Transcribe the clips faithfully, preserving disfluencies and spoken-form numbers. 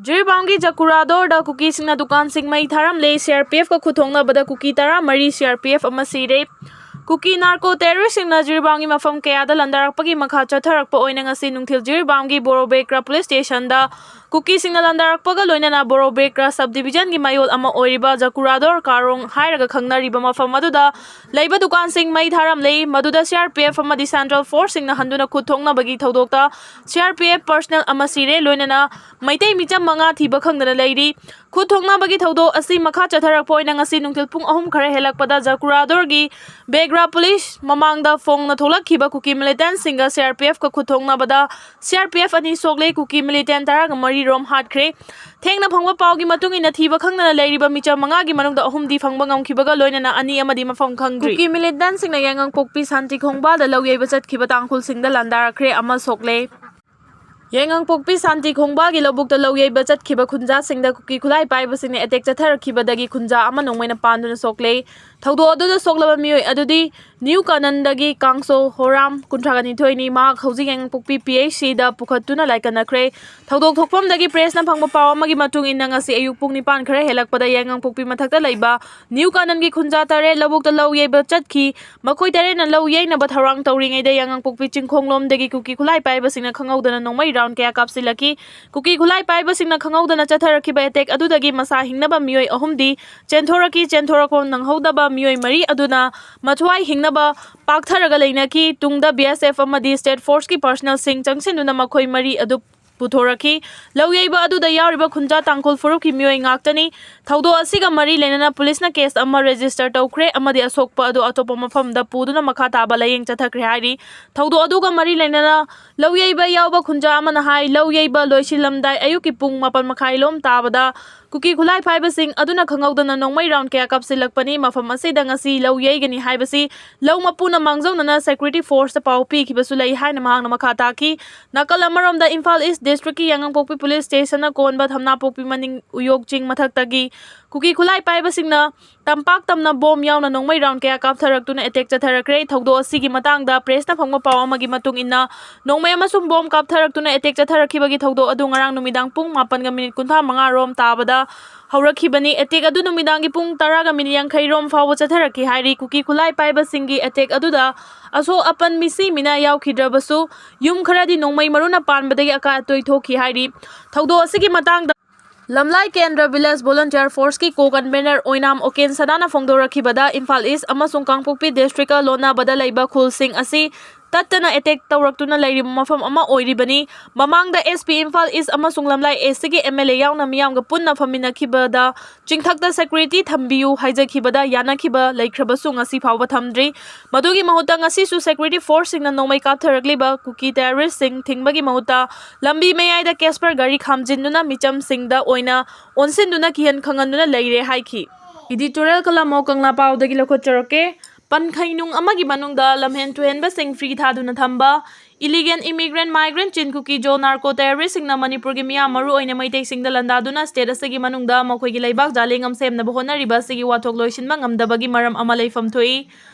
ꯖꯤꯔꯤꯕꯥꯝꯒꯤ ꯖꯀꯨꯔꯥꯗꯣꯔꯗ ꯀꯨꯀꯤꯁꯤꯡꯅ ꯗꯨꯀꯥꯟꯁꯤꯡ ꯃꯩ ꯊꯥꯔꯝꯂꯦ꯫ C R P ꯑꯦꯐꯀ ꯈꯨꯠ ꯊꯣꯛꯅꯕꯗ ꯀꯨꯀꯤ ꯇꯔꯥꯃꯔꯤ ꯁꯤ ꯑꯥꯔ ꯄꯤ ꯑꯦꯐ ꯑꯃ ꯁꯤꯔꯦ꯫ ꯀꯨꯀꯤ ꯅꯥꯔꯀꯣ ꯇꯦꯔꯣꯔꯤꯁꯁꯤꯡꯅ ꯖꯤꯔꯤꯕꯥꯝꯒꯤ ꯃꯐꯝ ꯀꯌꯥꯗ ꯂꯥꯟꯗꯥꯔꯛꯄꯒꯤ ꯃꯈꯥ ꯆꯠꯊꯔꯛꯄ ꯑꯣꯏꯅ ꯉꯁꯤ ꯅꯨꯡꯊꯤꯜ ꯖꯤꯔꯤꯕꯥꯝꯒꯤ ꯕꯣꯔꯣꯕꯦꯀ꯭ꯔꯥ ꯄꯨꯂꯤꯁ ꯁ꯭ꯇꯦꯁꯟꯗ ꯀꯨꯀꯤꯁꯤꯡꯅ ꯂꯥꯟꯗꯥꯔꯛꯄꯒ ꯂꯣꯏꯅꯅ ꯕꯣꯔꯣꯕꯦꯀ꯭ꯔꯥ ꯁꯕ ꯗꯤꯕꯤꯖꯟꯒꯤ ꯃꯌꯣꯜ ꯑꯃ ꯑꯣꯏꯔꯤꯕ ꯖꯀꯨꯔꯥꯗꯣꯔ ꯀꯥꯔꯣꯡ ꯍꯥꯏꯔꯒ ꯈꯪꯅꯔꯤꯕ ꯃꯐꯝ ꯑꯗꯨꯗ ꯂꯩꯕ ꯗꯨꯀꯥꯟꯁꯤꯡ ꯃꯩ ꯊꯥꯔꯝꯂꯦ꯫ ꯃꯗꯨꯗ ꯁꯤ ꯑꯥꯔ ꯄꯤ ꯑꯦꯐ ꯑꯃꯗꯤ ꯁꯦꯟꯇ꯭ꯔꯦꯜ ꯐꯣꯔꯁꯁꯤꯡꯅ ꯍꯟꯗꯨꯅ ꯈꯨꯠ ꯊꯣꯛꯅꯕꯒꯤ ꯊꯧꯗꯣꯛꯇ C R P F personal ꯑꯃ ꯁꯤꯔꯦ, ꯂꯣꯏꯅꯅ ꯃꯩꯇꯩ ꯃꯤꯆꯝ ꯃꯉꯥ ꯊꯤꯕ ꯈꯪꯗꯅ ꯂꯩꯔꯤ꯫ ꯈꯨꯠ ꯊꯣꯛꯅꯕꯒꯤ ꯊꯧꯗꯣꯛ ꯑꯁꯤ ꯃꯈꯥ ꯆꯠꯊꯔꯛꯄ ꯑꯣꯏꯅ ꯉꯁꯤ ꯅꯨꯡꯊꯤꯜ ꯄꯨꯡ ꯑꯍꯨꯝ ꯈꯔ ꯍꯦꯜꯂꯛꯄꯗ ꯖꯀꯨꯔꯥꯗꯣꯔꯒꯤ ꯕꯦꯒ꯭ꯔꯥ ꯄꯨꯂꯤꯁ ꯃꯃꯥꯡꯗ ꯐꯣꯡꯅ ꯊꯣꯛꯂꯛꯈꯤꯕ ꯀꯨꯀꯤ ꯃꯤꯂꯤꯇꯦꯟꯠꯁꯤꯡꯒ ꯁꯤ ꯑꯥꯔ ꯄꯤ ꯑꯦꯐꯀ ꯈꯨꯠ ꯊꯣꯛꯅꯕꯗ ꯁꯤ ꯑꯥꯔ ꯄꯤ ꯑꯦꯐ ꯑꯅꯤ ꯁꯣꯛꯂꯦ, ꯀꯨꯀꯤ ꯃꯤꯂꯤꯇꯦꯟꯠ ꯇꯔꯥꯒ ꯃꯔꯤ ꯔꯣꯝ ꯍꯥꯠꯈ꯭ꯔꯦ꯫ ꯊꯦꯡꯅ ꯐꯪꯕ ꯄꯥꯎꯒꯤ ꯃꯇꯨꯡ ꯏꯟꯅ ꯊꯤꯕ ꯈꯪꯗꯅ ꯂꯩꯔꯤꯕ ꯃꯤꯆꯝ ꯃꯉꯥꯒꯤ ꯃꯅꯨꯡꯗ ꯑꯍꯨꯝꯗꯤ ꯐꯪꯕ ꯉꯝꯈꯤꯕꯒ ꯂꯣꯏꯅꯅ ꯑꯅꯤ ꯑꯃꯗꯤ ꯃꯐꯝ ꯈꯪꯗ꯭ꯔꯤ꯫ ꯀꯨꯀꯤ ꯃꯤꯂꯤꯇꯦꯟꯠꯁꯤꯡꯅ ꯌꯥꯏꯉꯪꯄꯣꯛꯄꯤ ꯁꯥꯟꯇꯤ ꯈꯣꯡꯕꯥꯜꯗ ꯂꯧ ꯌꯩꯕ ꯆꯠꯈꯤꯕ ꯇꯥꯡꯈꯨꯜꯁꯤꯡꯗ ꯂꯥꯟꯗꯥꯔꯛꯈ꯭ꯔꯦ, ꯑꯃ ꯁꯣꯛꯂꯦ꯫ ꯌꯥꯏꯉꯪꯄꯣꯛꯄꯤ ꯁꯥꯟꯇꯤ ꯈꯣꯡꯕꯥꯜꯒꯤ ꯂꯧꯕꯨꯛꯇ ꯂꯧ ꯌꯩꯕ ꯆꯠꯈꯤꯕ ꯈꯨꯟꯖꯥꯁꯤꯡꯗ ꯀꯨꯀꯤ ꯈꯨꯠꯂꯥꯏ ꯄꯥꯏꯕꯁꯤꯡꯅ ꯑꯦꯇꯦꯛ ꯆꯠꯊꯔꯛꯈꯤꯕꯗꯒꯤ ꯈꯨꯟꯖꯥ ꯑꯃ ꯅꯣꯡꯃꯩꯅ ꯄꯥꯟꯗꯨꯅ ꯁꯣꯛꯂꯦ꯫ ꯊꯧꯗꯣꯛ ꯑꯗꯨꯗ ꯁꯣꯛꯂꯕ ꯃꯤꯑꯣꯏ ꯑꯗꯨꯗꯤ ꯅ꯭ꯌꯨ ꯀꯥꯅꯟꯗꯒꯤ ꯀꯥꯡꯁꯣ ꯍꯣꯔꯥꯝ, ꯀꯨꯟꯊ꯭ꯔꯥꯒ ꯅꯤꯊꯣꯏꯅꯤ꯫ ꯃꯍꯥꯛ ꯍꯧꯖꯤꯛ ꯌꯥꯏꯉꯪꯄꯣꯛꯄꯤ ꯄꯤ ꯑꯩꯆ ꯁꯤꯗ ꯄꯨꯈꯠꯇꯨꯅ ꯂꯥꯏꯀꯠꯅꯈ꯭ꯔꯦ꯫ ꯊꯧꯗꯣꯛ ꯊꯣꯛꯐꯝꯗꯒꯤ ꯄ꯭ꯔꯦꯁꯅ ꯐꯪꯕ ꯄꯥꯎ ꯑꯃꯒꯤ ꯃꯇꯨꯡ ꯏꯟꯅ ꯉꯁꯤ ꯑꯌꯨꯛ ꯄꯨꯡ ꯅꯤꯄꯥꯟ ꯈꯔ ꯍꯦꯜꯂꯛꯄꯗ ꯌꯥꯏꯉꯪꯄꯣꯛꯄꯤ ꯃꯊꯛꯇ ꯂꯩꯕ ꯅ꯭ꯌꯨ ꯀꯥꯅꯟꯒꯤ ꯈꯨꯟꯖꯥ ꯇꯔꯦꯠ ꯂꯧꯕꯨꯛꯇ ꯂꯧ ꯌꯩꯕ ꯆꯠꯈꯤ꯫ ꯃꯈꯣꯏ ꯇꯔꯦꯠꯅ ꯂꯧ ꯌꯩꯅꯕ ꯊꯧꯔꯥꯡ ꯇꯧꯔꯤꯉꯩꯗ ꯌꯥꯏꯉꯪꯄꯣꯛꯄꯤ ꯆꯤꯡꯈꯣꯡꯂꯣꯝꯗꯒꯤ ꯀꯨꯀꯤ ꯈꯨꯠꯂꯥꯏ ꯄꯥꯏꯕꯁꯤꯡꯅ ꯈꯪꯍꯧꯗꯅ ꯅꯣꯡꯃꯩ ꯔꯥꯎꯟ ꯀꯌꯥ ꯀꯥꯞꯁꯤꯜꯂꯛꯈꯤ꯫ ꯀꯨꯀꯤ ꯈꯨꯠꯂꯥꯏ ꯄꯥꯏꯕꯁꯤꯡꯅ ꯈꯪꯍꯧꯗꯅ ꯆꯠꯊꯔꯛꯈꯤꯕ ꯑꯦꯇꯦꯛ ꯑꯗꯨꯗꯒꯤ ꯃꯁꯥ ꯍꯤꯡꯅꯕ ꯃꯤꯑꯣꯏ ꯑꯍꯨꯝꯗꯤ ꯆꯦꯟꯊꯣꯔꯛꯈꯤ꯫ ꯆꯦꯟꯊꯣꯔꯛꯄ ꯅꯪꯍꯧꯗꯕ ꯃꯤꯑꯣꯏ ꯃꯔꯤ ꯑꯗꯨꯅ ꯃꯊ꯭ꯋꯥꯏ ꯍꯤꯡꯅꯕ ꯄꯥꯛꯊꯔꯒ ꯂꯩꯅꯈꯤ꯫ ꯇꯨꯡꯗ ꯕꯤ ꯑꯦꯁ ꯑꯦꯐ ꯑꯃꯗꯤ ꯁ꯭ꯇꯦꯠ ꯐꯣꯔꯁꯀꯤ ꯄꯔꯁꯅꯦꯜꯁꯤꯡ ꯆꯪꯁꯤꯟꯗꯨꯅ ꯃꯈꯣꯏ ꯃꯔꯤ ꯑꯗꯨ ꯄꯨꯊꯣꯔꯛꯈꯤ꯫ ꯂꯧ ꯌꯩꯕ ꯑꯗꯨꯗ ꯌꯥꯎꯔꯤꯕ ꯈꯨꯟꯖꯥ ꯇꯥꯡꯈꯨꯜ ꯐꯨꯔꯨꯞꯀꯤ ꯃꯤꯑꯣꯏ ꯉꯥꯛꯇꯅꯤ꯫ ꯊꯧꯗꯣꯛ ꯑꯁꯤꯒ ꯃꯔꯤ ꯂꯩꯅꯅ ꯄꯨꯂꯤꯁꯅ ꯀꯦꯁ ꯑꯃ ꯔꯦꯖꯤꯁꯇꯔ ꯇꯧꯈ꯭ꯔꯦ ꯑꯃꯗꯤ ꯑꯁꯣꯛꯄ ꯑꯗꯨ ꯑꯇꯣꯞꯄ ꯃꯐꯝꯗ ꯄꯨꯗꯨꯅ ꯃꯈꯥ ꯇꯥꯕ ꯂꯥꯌꯦꯡ ꯆꯠꯊꯈ꯭ꯔꯦ ꯍꯥꯏꯔꯤ꯫ ꯊꯧꯗꯣꯛ ꯑꯗꯨꯒ ꯃꯔꯤ ꯂꯩꯅꯅ ꯂꯧ ꯌꯩꯕ ꯌꯥꯎꯕ ꯈꯨꯟꯖꯥ ꯑꯃꯅ ꯍꯥꯏ, ꯂꯧ ꯌꯩꯕ ꯂꯣꯏꯁꯤꯜꯂꯝꯗꯥꯏ ꯑꯌꯨꯛꯀꯤ ꯄꯨꯡ ꯃꯥꯄꯟ ꯃꯈꯥꯏ ꯂꯣꯝ ꯇꯥꯕꯗ ꯀꯨꯀꯤ ꯈꯨꯠꯂꯥꯏ ꯄꯥꯏꯕꯁꯤꯡ ꯑꯗꯨꯅ ꯈꯪꯍꯧꯗꯅ ꯅꯣꯡꯃꯩ ꯔꯥꯎꯟ ꯀꯌꯥ ꯀꯥꯞꯁꯤꯜꯂꯛꯄꯅꯤ꯫ ꯃꯐꯝ ꯑꯁꯤꯗ ꯉꯁꯤ ꯂꯧ ꯌꯩꯒꯅꯤ ꯍꯥꯏꯕꯁꯤ ꯂꯧ ꯃꯄꯨꯅ ꯃꯥꯡꯖꯧꯅꯅ ꯁꯦꯀ꯭ꯌꯨꯔꯤꯇꯤ ꯐꯣꯔꯁꯇ ꯄꯥꯎ ꯄꯤꯈꯤꯕꯁꯨ ꯂꯩ ꯍꯥꯏꯅ ꯃꯍꯥꯛꯅ ꯃꯈꯥ ꯇꯥꯈꯤ꯫ ꯅꯥꯀꯜ ꯑꯃꯔꯣꯝꯗ ꯏꯝꯐꯥꯜ ꯏꯁ ꯗꯤꯁꯇ꯭ꯔꯤꯛꯀꯤ ꯌꯥꯉꯥꯡꯄꯣꯛꯄꯤ ꯄꯨꯂꯤꯁ ꯁ꯭ꯇꯦꯁꯟꯅ ꯀꯣꯟꯕ ꯊꯝꯅꯥꯄꯣꯛꯄꯤ ꯃꯅꯤꯡ ꯎꯌꯣꯛ ꯆꯤꯡ ꯃꯊꯛꯇꯒꯤ ꯀꯨꯀꯤ ꯈꯨꯠꯂꯥꯏ ꯄꯥꯏꯕꯁꯤꯡꯅ ꯇꯝꯄꯥꯛ ꯇꯝꯅ ꯕꯣꯝ ꯌꯥꯎꯅ ꯅꯣꯡꯃꯩ ꯔꯥꯎꯟ ꯀꯌꯥ ꯀꯥꯞꯊꯔꯛꯇꯨꯅ ꯑꯦꯇꯦꯛ ꯆꯠꯊꯔꯛꯈ꯭ꯔꯦ꯫ ꯊꯧꯗꯣꯛ ꯑꯁꯤꯒꯤ ꯃꯇꯥꯡꯗ ꯄ꯭ꯔꯦꯁꯅ ꯐꯪꯕ ꯄꯥꯎ ꯑꯃꯒꯤ ꯃꯇꯨꯡ ꯏꯟꯅ, ꯅꯣꯡꯃꯩ ꯑꯃꯁꯨꯡ ꯕꯣꯝ ꯀꯥꯞꯊꯔꯛꯇꯨꯅ ꯑꯦꯇꯦꯛ ꯆꯠꯊꯔꯛꯈꯤꯕꯒꯤ ꯊꯧꯗꯣꯛ ꯑꯗꯨ ꯉꯔꯥꯡ ꯅꯨꯃꯤꯗꯥꯡ ꯄꯨꯡ ꯃꯥꯄꯟꯒ ꯃꯤꯅꯤꯠ ꯀꯨꯟꯊ꯭ꯔꯥ ꯃꯉꯥ ꯔꯣꯝ ꯇꯥꯕꯗ ꯍꯧꯔꯛꯈꯤꯕꯅꯤ꯫ ꯑꯦꯇꯦꯛ ꯑꯗꯨ ꯅꯨꯃꯤꯗꯥꯡꯒꯤ ꯄꯨꯡ ꯇꯔꯥꯒ ꯃꯤꯅꯤꯠ ꯌꯥꯡꯈꯩ ꯔꯣꯝ ꯐꯥꯎꯕ ꯆꯠꯊꯔꯛꯈꯤ ꯍꯥꯏꯔꯤ꯫ ꯀꯨꯀꯤ ꯈꯨꯠꯂꯥꯏ ꯄꯥꯏꯕꯁꯤꯡꯒꯤ ꯑꯦꯇꯦꯛ ꯑꯗꯨꯗ ꯑꯁꯣꯛ ꯑꯄꯟ ꯃꯤꯁꯤ ꯃꯤꯅꯥ ꯌꯥꯎꯈꯤꯗ꯭ꯔꯕꯁꯨ, ꯌꯨꯝ ꯈꯔꯗꯤ ꯅꯣꯡꯃꯩ ꯃꯔꯨꯅ ꯄꯥꯟꯕꯗꯒꯤ ꯑꯀꯥꯏ ꯑꯇꯣꯏ ꯊꯣꯛꯈꯤ ꯍꯥꯏꯔꯤ꯫ ꯊꯧꯗꯣꯛ ꯑꯁꯤꯒꯤ ꯃꯇꯥꯡꯗ ꯂꯝꯂꯥꯏ ꯀꯦꯟꯗ꯭ꯔ ꯚꯤꯂꯦꯖ ꯚꯣꯂꯨꯟꯇꯤꯌꯔ ꯐꯣꯔꯁꯀꯤ ꯀꯣ ꯀꯟꯚꯦꯅꯔ ꯑꯣꯏꯅꯥꯝ ꯑꯣꯀꯦꯟ ꯁꯅꯥꯅ ꯐꯣꯡꯗꯣꯔꯛꯈꯤꯕꯗ, ꯏꯝꯐꯥꯜ ꯏꯁ ꯑꯃꯁꯨꯡ ꯀꯥꯡꯄꯣꯛꯄꯤ ꯗꯤꯁꯇ꯭ꯔꯤꯛꯀ ꯂꯣꯟꯅꯕꯗ ꯂꯩꯕ ꯈꯨꯜꯁꯤꯡ ꯑꯁꯤ ꯇꯠꯇꯅ ꯑꯦꯇꯦꯛ ꯇꯧꯔꯛꯇꯨꯅ ꯂꯩꯔꯤꯕ ꯃꯐꯝ ꯑꯃ ꯑꯣꯏꯔꯤꯕꯅꯤ꯫ ꯃꯃꯥꯡꯗ ꯑꯦꯁ ꯄꯤ ꯏꯝꯐꯥꯜ ꯏꯁ ꯑꯃꯁꯨꯡ ꯂꯝꯂꯥꯏ ꯑꯦꯁ ꯁꯤꯒꯤ ꯑꯦꯝ ꯑꯦꯜ ꯑꯦ ꯌꯥꯎꯅ ꯃꯤꯌꯥꯝꯒ ꯄꯨꯟꯅ ꯐꯝꯃꯤꯟꯅꯈꯤꯕꯗ, ꯆꯤꯡꯊꯛꯇ ꯁꯦꯀ꯭ꯌꯨꯔꯤꯇꯤ ꯊꯝꯕꯤꯌꯨ ꯍꯥꯏꯖꯈꯤꯕꯗ ꯌꯥꯅꯈꯤꯕ ꯂꯩꯈ꯭ꯔꯕꯁꯨ ꯉꯁꯤ ꯐꯥꯎꯕ ꯊꯝꯗ꯭ꯔꯤ꯫ ꯃꯗꯨꯒꯤ ꯃꯍꯨꯠꯇ ꯉꯁꯤꯁꯨ ꯁꯦꯀ꯭ꯌꯨꯔꯤꯇꯤ ꯐꯣꯔꯁꯁꯤꯡꯅ ꯅꯣꯡꯃꯩ ꯀꯥꯞꯊꯔꯛꯂꯤꯕ ꯀꯨꯀꯤ ꯇꯦꯔꯣꯔꯤꯁ꯭ꯠꯁꯤꯡ ꯊꯤꯡꯕꯒꯤ ꯃꯍꯨꯠꯇ ꯂꯝꯕꯤ ꯃꯌꯥꯏꯗ ꯀꯦꯁꯄꯔ ꯒꯥꯔꯤ ꯈꯥꯝꯖꯤꯟꯗꯨꯅ ꯃꯤꯆꯝꯁꯤꯡꯗ ꯑꯣꯏꯅ ꯑꯣꯟꯁꯤꯟꯗꯨꯅ ꯀꯤꯍꯟ ꯈꯪꯍꯟꯗꯨꯅ ꯂꯩꯔꯦ ꯍꯥꯏꯈꯤ꯫ ꯏꯗꯤꯇꯣꯔꯤꯌꯦꯜ ꯀꯂꯝ ꯑꯣ ꯀꯪꯂꯥ ꯄꯥꯎꯗꯒꯤ ꯂꯧꯈꯠꯆꯔꯛꯀꯦ꯫ ꯄꯟꯈꯩꯅꯨꯡ ꯑꯃꯒꯤ ꯃꯅꯨꯡꯗ ꯂꯝꯍꯦꯟ ꯇꯨꯍꯦꯟꯕꯁꯤꯡ ꯐ꯭ꯔꯤ ꯊꯥꯗꯨꯅ ꯊꯝꯕ, ꯏꯂꯤꯒꯦꯟ ꯏꯃꯤꯒ꯭ꯔꯦꯟ ꯃꯥꯏꯒ꯭ꯔꯦꯟ ꯆꯤꯟ ꯀꯨꯀꯤ ꯖꯣ ꯅꯥꯔꯀꯣ ꯇꯦꯔꯣꯔꯤꯁ꯭ꯠꯁꯤꯡꯅ ꯃꯅꯤꯄꯨꯔꯒꯤ ꯃꯤꯌꯥꯝ, ꯃꯔꯨꯑꯣꯏꯅ ꯃꯩꯇꯩꯁꯤꯡꯗ ꯂꯥꯟꯗꯥꯗꯨꯅ ꯁ꯭ꯇꯦꯠ ꯑꯁꯤꯒꯤ ꯃꯅꯨꯡꯗ ꯃꯈꯣꯏꯒꯤ ꯂꯩꯕꯥꯛ ꯖꯥꯂꯦꯡ ꯑꯃ ꯁꯦꯝꯅꯕ ꯍꯣꯠꯅꯔꯤꯕ ꯑꯁꯤꯒꯤ ꯋꯥꯊꯣꯛ ꯂꯣꯏꯁꯤꯟꯕ ꯉꯝꯗꯕꯒꯤ ꯃꯔꯝ ꯑꯃ ꯂꯩꯐꯝ ꯊꯣꯛꯏ꯫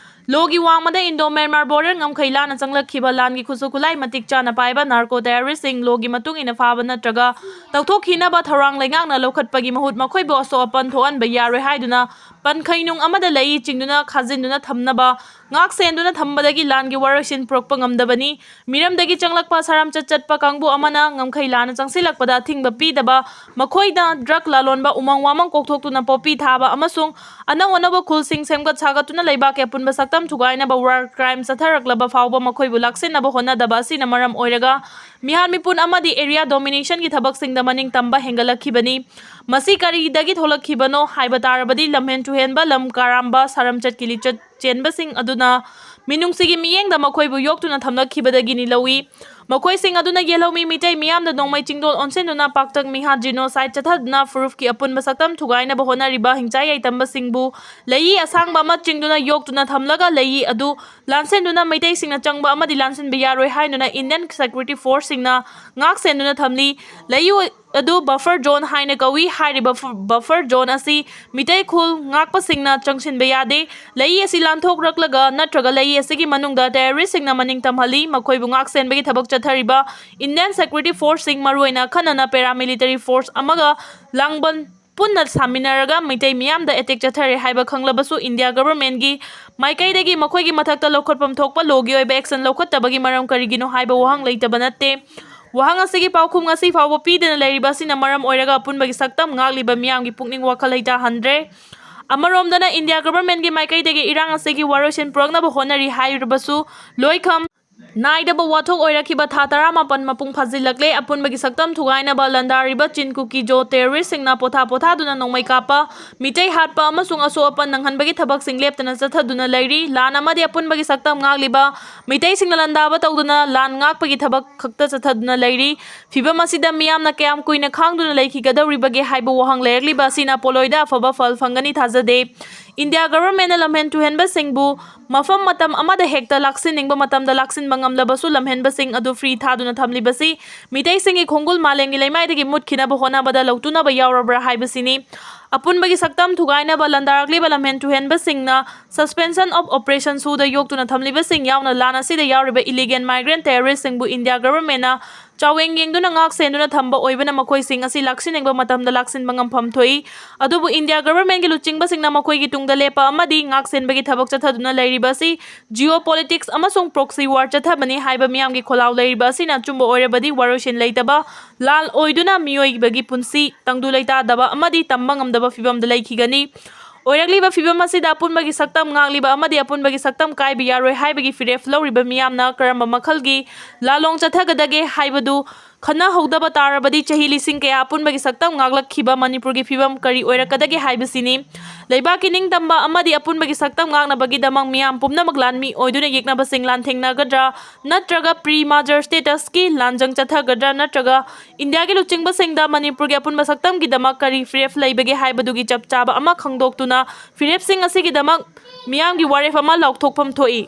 ꯂꯣꯒꯤ ꯋꯥꯡꯃꯗ ꯏꯟꯗꯣ ꯃ꯭ꯌꯥꯟꯃꯥꯔ ꯕꯣꯔꯗꯔ ꯉꯝꯈꯩ ꯂꯥꯟꯅ ꯆꯪꯂꯛꯈꯤꯕ ꯂꯥꯟꯒꯤ ꯈꯨꯠꯁꯨ ꯈꯨꯠꯂꯥꯏ ꯃꯇꯤꯛ ꯆꯥꯅ ꯄꯥꯏꯕ ꯅꯥꯔꯀꯣ ꯇꯦꯔꯣꯔꯤꯁ꯭ꯠꯁꯤꯡ ꯂꯣꯒꯤ ꯃꯇꯨꯡ ꯏꯟꯅ ꯐꯥꯕ ꯅꯠꯇ꯭ꯔꯒ ꯇꯧꯊꯣꯛꯈꯤꯅꯕ ꯊꯧꯔꯥꯡ ꯂꯩꯉꯥꯛꯅ ꯂꯧꯈꯠꯄꯒꯤ ꯃꯍꯨꯠ ꯃꯈꯣꯏꯕꯨ ꯑꯁꯣꯛ ꯑꯄꯟ ꯊꯣꯛꯍꯟꯕ ꯌꯥꯔꯣꯏ ꯍꯥꯏꯗꯨꯅ ꯄꯟꯈꯩꯅꯨꯡ ꯑꯃꯗ ꯂꯩ ꯆꯤꯡꯗꯨꯅ ꯈꯥꯖꯤꯟꯗꯨꯅ ꯊꯝꯅꯕ ꯉꯥꯛ ꯁꯦꯟꯗꯨꯅ ꯊꯝꯕꯗꯒꯤ ꯂꯥꯟꯒꯤ ꯋꯥꯔꯣꯏꯁꯤꯟ ꯄꯨꯔꯛꯄ ꯉꯝꯗꯕꯅꯤ꯫ ꯃꯤꯔꯝꯗꯒꯤ ꯆꯪꯂꯛꯄ ꯁꯥꯔꯝꯆꯠ ꯆꯠꯄ ꯀꯥꯡꯕꯨ ꯑꯃꯅ ꯉꯝꯈꯩ ꯂꯥꯟꯅ ꯆꯪꯁꯤꯜꯂꯛꯄꯗ ꯑꯊꯤꯡꯕ ꯄꯤꯗꯕ, ꯃꯈꯣꯏꯅ ꯗ꯭ꯔꯒ ꯂꯥꯂꯣꯟꯕ, ꯎꯃꯪ ꯋꯥꯃꯪ ꯀꯣꯛꯊꯣꯛꯇꯨꯅ ꯄꯣꯄꯤ ꯊꯥꯕ ꯑꯃꯁꯨꯡ ꯑꯅꯧ ꯑꯅꯧꯕ ꯈꯨꯜꯁꯤꯡ ꯁꯦꯝꯒꯠ ꯁꯥꯒꯠꯇꯨꯅ ꯂꯩꯕꯥꯛꯀꯤ ꯑꯄꯨꯟꯕ ꯁꯛꯇꯝ ꯊꯨꯒꯥꯏꯅꯕ ꯋꯥꯔ ꯀ꯭ꯔꯥꯏꯝ ꯆꯠꯊꯔꯛꯂꯕ ꯐꯥꯎꯕ ꯃꯈꯣꯏꯕꯨ ꯂꯥꯛꯁꯤꯟꯅꯕ ꯍꯣꯠꯅꯗꯕ ꯑꯁꯤꯅ ꯃꯔꯝ ꯑꯣꯏꯔꯒ ꯃꯤꯍꯥꯠ ꯃꯤꯄꯨꯟ ꯑꯃꯗꯤ ꯑꯦꯔꯤꯌꯥ ꯗꯣꯃꯤꯅꯦꯁꯟꯒꯤ ꯊꯕꯛꯁꯤꯡꯗ ꯃꯅꯤꯡ ꯇꯝꯕ ꯍꯦꯟꯒꯠꯂꯛꯈꯤꯕꯅꯤ꯫ ꯃꯁꯤ ꯀꯔꯤꯗꯒꯤ ꯊꯣꯛꯂꯛꯈꯤꯕꯅꯣ ꯍꯥꯏꯕ ꯇꯥꯔꯕꯗꯤ, ꯂꯝꯍꯦꯟ ꯇꯨꯍꯦꯟꯕ, ꯂꯝ ꯀꯥꯔꯥꯝꯕ, ꯁꯥꯔꯝꯆꯠꯀꯤ ꯂꯤꯆꯠ ꯆꯦꯟꯕꯁꯤꯡ ꯑꯗꯨꯅ ꯃꯤꯅꯨꯡꯁꯤꯒꯤ ꯃꯤꯠꯌꯦꯡꯗ ꯃꯈꯣꯏꯕꯨ ꯌꯣꯛꯇꯨꯅ ꯊꯝꯂꯛꯈꯤꯕꯗꯒꯤꯅꯤ ꯂꯧꯏ꯫ ꯃꯈꯣꯏꯁꯤꯡ ꯑꯗꯨꯅ ꯌꯦꯜꯍꯧꯃꯤ ꯃꯤꯇꯩ ꯃꯤꯌꯥꯝꯗ ꯅꯣꯡꯃꯩ ꯆꯤꯡꯗꯣꯜ ꯑꯣꯟꯁꯤꯟꯗꯨꯅ ꯄꯥꯛꯇꯛ ꯃꯤꯍꯥꯠ genocide ꯆꯠꯊꯗꯨꯅ ꯐꯨꯔꯨꯞꯀꯤ ꯑꯄꯨꯟꯕ ꯁꯛꯇꯝ ꯊꯨꯒꯥꯏꯅꯕ ꯍꯣꯠꯅꯔꯤꯕ ꯍꯤꯡꯆꯥꯏ ꯌꯥꯏꯇꯝꯕꯁꯤꯡꯕꯨ ꯂꯩꯏ ꯑꯁꯥꯡꯕ ꯑꯃ ꯆꯤꯡꯗꯨꯅ ꯌꯣꯛꯇꯨꯅ ꯊꯝꯂꯒ ꯂꯩꯏ ꯑꯗꯨ ꯂꯥꯟꯁꯦꯟꯗꯨꯅ ꯃꯩꯇꯩꯁꯤꯡꯅ ꯆꯪꯕ ꯑꯃꯗꯤ ꯂꯥꯟꯁꯤꯟꯕ ꯌꯥꯔꯣꯏ ꯍꯥꯏꯗꯨꯅ Indian Security Forceꯁꯤꯡꯅ ꯉꯥꯛ ꯁꯦꯟꯗꯨꯅ ꯊꯝꯂꯤ꯫ ꯂꯩꯏ ꯑꯗꯨ buffer zone ꯍꯥꯏꯅ ꯀꯧꯏ꯫ ꯍꯥꯏꯔꯤꯕ ꯐꯨ-, buffer zone ꯑꯁꯤ ꯃꯤꯇꯩ ꯈꯨꯜ ꯉꯥꯛꯄꯁꯤꯡꯅ ꯆꯪꯁꯤꯟꯕ ꯌꯥꯗꯦ꯫ ꯂꯩꯏ ꯑꯁꯤ ꯂꯥꯟꯊꯣꯛꯂꯛꯂꯒ ꯅꯠꯇ꯭ꯔꯒ ꯂꯩꯏ ꯑꯁꯤꯒꯤ ꯃꯅꯨꯡꯗ terroristꯁꯤꯡꯅ ꯃꯅꯤꯡ ꯇꯝꯍꯜꯂꯤ꯫ ꯃꯈꯣꯏꯕꯨ ꯉꯥꯛ ꯁꯦꯟꯕꯒꯤ ꯊꯕꯛ ꯆꯠꯊꯔꯤꯕ Indian Security Forceꯁꯤꯡ, ꯃꯔꯨꯑꯣꯏꯅ ꯑꯈꯟꯅꯅ paramilitary force ꯑꯃꯒ ꯂꯥꯡꯕꯟ ꯄꯨꯟꯅ ꯁꯥꯃꯤꯟꯅꯔꯒ ꯃꯩꯇꯩ ꯃꯤꯌꯥꯝꯗ attack ꯆꯠꯊꯔꯦ ꯍꯥꯏꯕ ꯈꯪꯂꯕꯁꯨ, India governmentꯀꯤ ꯃꯥꯏꯀꯩꯗꯒꯤ ꯃꯈꯣꯏꯒꯤ ꯃꯊꯛꯇ ꯂꯧꯈꯠꯐꯝ ꯊꯣꯛꯄ lawꯒꯤ ꯑꯣꯏꯕ action ꯂꯧꯈꯠꯇꯕꯒꯤ ꯃꯔꯝ ꯀꯔꯤꯒꯤꯅꯣ ꯍꯥꯏꯕ ꯋꯥꯍꯪ ꯂꯩꯇꯕ ꯅꯠꯇꯦ꯫ ꯋꯥꯍꯪ ꯑꯁꯤꯒꯤ ꯄꯥꯎꯈꯨꯝ ꯉꯁꯤ ꯐꯥꯎꯕ ꯄꯤꯗꯅ ꯂꯩꯔꯤꯕ ꯑꯁꯤꯅ ꯃꯔꯝ ꯑꯣꯏꯔꯒ ꯑꯄꯨꯟꯕꯒꯤ ꯁꯛꯇꯝ ꯉꯥꯛꯂꯤꯕ ꯃꯤꯌꯥꯝꯒꯤ ꯄꯨꯛꯅꯤꯡ ꯋꯥꯈꯜ ꯂꯩꯇꯥꯍꯟꯗ꯭ꯔꯦ꯫ ꯑꯃꯔꯣꯝꯗꯅ India governmentꯀꯤ ꯃꯥꯏꯀꯩꯗꯒꯤ ꯏꯔꯥꯡ ꯑꯁꯤꯒꯤ ꯋꯥꯔꯣꯏꯁꯤꯟ ꯄꯨꯔꯛꯅꯕ ꯍꯣꯠꯅꯔꯤ ꯍꯥꯏꯔꯕꯁꯨ, ꯂꯣꯏꯈꯝ ꯅꯥꯏꯗꯕ ꯋꯥꯊꯣꯛ ꯑꯣꯏꯔꯛꯈꯤꯕ ꯊꯥ ꯇꯔꯥꯃꯥꯄꯟ ꯃꯄꯨꯡ ꯐꯥꯖꯤꯜꯂꯛꯂꯦ꯫ ꯑꯄꯨꯟꯕꯒꯤ ꯁꯛꯇꯝ ꯊꯨꯒꯥꯏꯅꯕ ꯂꯥꯟꯗꯥꯔꯤꯕ ꯆꯤꯟ ꯀꯨꯀꯤ ꯖꯣ terroristꯁꯤꯡꯅ ꯄꯣꯊꯥ ꯄꯣꯊꯥꯗꯨꯅ ꯅꯣꯡꯃꯩ ꯀꯥꯞꯄ, ꯃꯤꯇꯩ ꯍꯥꯠꯄ ꯑꯃꯁꯨꯡ ꯑꯁꯣꯛ ꯑꯄꯟ ꯅꯪꯍꯟꯕꯒꯤ ꯊꯕꯛꯁꯤꯡ ꯂꯦꯞꯇꯅ ꯆꯠꯊꯗꯨꯅ ꯂꯩꯔꯤ꯫ ꯂꯥꯟ ꯑꯃꯗꯤ ꯑꯄꯨꯟꯕꯒꯤ ꯁꯛꯇꯝ ꯉꯥꯛꯂꯤꯕ ꯃꯤꯇꯩꯁꯤꯡꯅ ꯂꯥꯟꯗꯥꯕ ꯇꯧꯗꯨꯅ ꯂꯥꯟ ꯉꯥꯛꯄꯒꯤ ꯊꯕꯛ ꯈꯛꯇ ꯆꯠꯊꯗꯨꯅ ꯂꯩꯔꯤ꯫ ꯐꯤꯚꯝ ꯑꯁꯤꯗ ꯃꯤꯌꯥꯝꯅ ꯀꯌꯥꯝ ꯀꯨꯏꯅ ꯈꯥꯡꯗꯨꯅ ꯂꯩꯈꯤꯒꯗꯧꯔꯤꯕꯒꯦ ꯍꯥꯏꯕ ꯋꯥꯍꯪ ꯂꯩꯔꯛꯂꯤꯕ ꯑꯁꯤꯅ ꯄꯣꯂꯣꯏꯗ ꯑꯐꯕ ꯐꯜ ꯐꯪꯒꯅꯤ ꯊꯥꯖꯗꯦ꯫ India governmentꯅ ꯂꯝꯍꯦꯟ ꯇꯨꯍꯦꯟꯕꯁꯤꯡꯕꯨ ꯃꯐꯝ ꯃꯇꯝ ꯑꯃꯗ ꯍꯦꯛꯇ ꯂꯥꯛꯁꯤꯟꯅꯤꯡꯕ ꯃꯇꯝꯗ ꯂꯥꯛꯁꯤꯟꯕ ꯉꯝꯂꯕꯁꯨ ꯂꯝꯍꯦꯟꯕꯁꯤꯡ ꯑꯗꯨ free ꯊꯥꯗꯨꯅ ꯊꯝꯂꯤꯕꯁꯤ ꯃꯤꯇꯩꯁꯤꯡꯒꯤ ꯈꯣꯡꯒꯨꯜ ꯃꯥꯂꯦꯝꯒꯤ ꯂꯩꯃꯥꯏꯗꯒꯤ ꯃꯨꯠꯈꯤꯅꯕ ꯍꯣꯠꯅꯕꯗ ꯂꯧꯇꯨꯅꯕ ꯌꯥꯎꯔꯕ꯭ꯔꯥ ꯍꯥꯏꯕꯁꯤꯅꯤ꯫ ꯑꯄꯨꯟꯕꯒꯤ ꯁꯛꯇꯝ ꯊꯨꯒꯥꯏꯅꯕ ꯂꯥꯟꯗꯥꯔꯛꯂꯤꯕ ꯂꯝꯍꯦꯟ ꯇꯨꯍꯦꯟꯕꯁꯤꯡꯅ suspension of operation ꯁꯨꯗ ꯌꯣꯛꯇꯨꯅ ꯊꯝꯂꯤꯕꯁꯤꯡ ꯌꯥꯎꯅ ꯂꯥꯟ ꯑꯁꯤꯗ ꯌꯥꯎꯔꯤꯕ illegal migrant terroristꯁꯤꯡꯕꯨ India governmentꯅ ꯆꯥꯎꯌꯦꯡ ꯌꯦꯡꯗꯨꯅ ꯉꯥꯛ ꯁꯦꯟꯗꯨꯅ ꯊꯝꯕ ꯑꯣꯏꯕꯅ ꯃꯈꯣꯏꯁꯤꯡ ꯑꯁꯤ ꯂꯥꯛꯁꯤꯟꯅꯤꯡꯕ ꯃꯇꯝꯗ ꯂꯥꯛꯁꯤꯟꯕ ꯉꯝꯐꯝ ꯊꯣꯛꯏ꯫ ꯑꯗꯨꯕꯨ India governmentꯀꯤ ꯂꯨꯆꯤꯡꯕꯁꯤꯡꯅ ꯃꯈꯣꯏꯒꯤ ꯇꯨꯡꯗ ꯂꯦꯞꯄ ꯑꯃꯗꯤ ꯉꯥꯛ ꯁꯦꯟꯕꯒꯤ ꯊꯕꯛ ꯆꯠꯊꯗꯨꯅ ꯂꯩꯔꯤꯕ ꯑꯁꯤ geopolitics ꯑꯃꯁꯨꯡ proxy war ꯆꯠꯊꯕꯅꯤ ꯍꯥꯏꯕ ꯃꯤꯌꯥꯝꯒꯤ ꯈꯣꯜꯂꯥꯎ ꯂꯩꯔꯤꯕ ꯑꯁꯤꯅ ꯑꯆꯨꯝꯕ ꯑꯣꯏꯔꯕꯗꯤ ꯋꯥꯔꯣꯏꯁꯤꯟ ꯂꯩꯇꯕ ꯂꯥꯜ ꯑꯣꯏꯗꯨꯅ ꯃꯤꯑꯣꯏꯕꯒꯤ ꯄꯨꯟꯁꯤ ꯇꯪꯗꯨ ꯂꯩꯇꯥꯗꯕ ꯑꯃꯗꯤ ꯇꯝꯕ ꯉꯝꯗꯕ ꯐꯤꯕꯝꯗ ꯂꯩꯈꯤꯒꯅꯤ꯫ ꯑꯣꯏꯔꯛꯂꯤꯕ ꯐꯤꯕꯝ ꯑꯁꯤꯗ ꯑꯄꯨꯟꯕꯒꯤ ꯁꯛꯇꯝ ꯉꯥꯛꯂꯤꯕ ꯑꯃꯗꯤ ꯑꯄꯨꯟꯕꯒꯤ ꯁꯛꯇꯝ ꯀꯥꯏꯕ ꯌꯥꯔꯣꯏ ꯍꯥꯏꯕꯒꯤ ꯐꯤꯔꯦꯞ ꯂꯧꯔꯤꯕ ꯃꯤꯌꯥꯝꯅ ꯀꯔꯝꯕ ꯃꯈꯜꯒꯤ ꯂꯥꯂꯣꯡ ꯆꯠꯊꯒꯗꯒꯦ ꯍꯥꯏꯕꯗꯨ ꯈꯟꯅꯍꯧꯗꯕ ꯇꯥꯔꯕꯗꯤ ꯆꯍꯤ ꯂꯤꯁꯤꯡ ꯀꯌꯥ ꯑꯄꯨꯟꯕꯒꯤ ꯁꯛꯇꯝ ꯉꯥꯛꯂꯛꯈꯤꯕ ꯃꯅꯤꯄꯨꯔꯒꯤ ꯐꯤꯕꯝ ꯀꯔꯤ ꯑꯣꯏꯔꯛꯀꯗꯒꯦ ꯍꯥꯏꯕꯁꯤꯅꯤ꯫ ꯂꯩꯕꯥꯛꯀꯤ ꯅꯤꯡꯇꯝꯕ ꯑꯃꯗꯤ ꯑꯄꯨꯟꯕꯒꯤ ꯁꯛꯇꯝ ꯉꯥꯛꯅꯕꯒꯤꯗꯃꯛ ꯃꯤꯌꯥꯝ ꯄꯨꯝꯅꯃꯛ ꯂꯥꯟꯃꯤ ꯑꯣꯏꯗꯨꯅ ꯌꯦꯛꯅꯕꯁꯤꯡ ꯂꯥꯟꯊꯦꯡꯅꯒꯗ꯭ꯔꯥ, ꯅꯠꯇ꯭ꯔꯒ pre merger status ꯀꯤ ꯂꯥꯟꯖꯪ ꯆꯠꯊꯒꯗ꯭ꯔꯥ, ꯅꯠꯇ꯭ꯔꯒ ꯏꯟꯗꯤꯌꯥꯒꯤ ꯂꯨꯆꯤꯡꯕꯁꯤꯡꯗ ꯃꯅꯤꯄꯨꯔꯒꯤ ꯑꯄꯨꯟꯕ ꯁꯛꯇꯝꯒꯤꯗꯃꯛ ꯀꯔꯤ ꯐꯤꯔꯦꯞ ꯂꯩꯕꯒꯦ ꯍꯥꯏꯕꯗꯨꯒꯤ ꯆꯞ ꯆꯥꯕ ꯑꯃ ꯈꯪꯗꯣꯛꯇꯨꯅ ꯐꯤꯔꯦꯞꯁꯤꯡ ꯑꯁꯤꯒꯤꯗꯃꯛ ꯃꯤꯌꯥꯝꯒꯤ ꯋꯥꯔꯦꯞ ꯑꯃ ꯂꯥꯎꯊꯣꯛꯐꯝ ꯊꯣꯛꯏ꯫